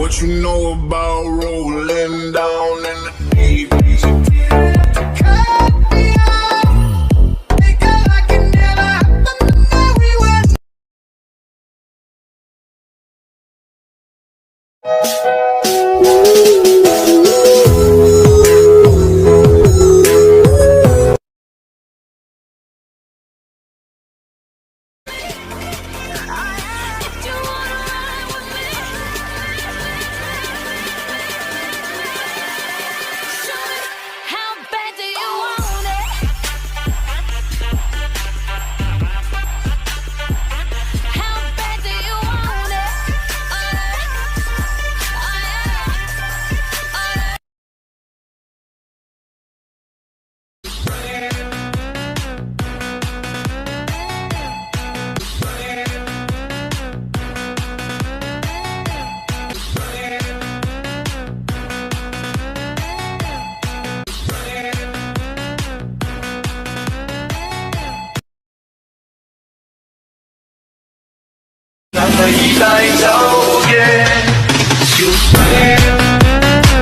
What you know about rolling down in the deep? Cut me off. Think I can never happen the way we were.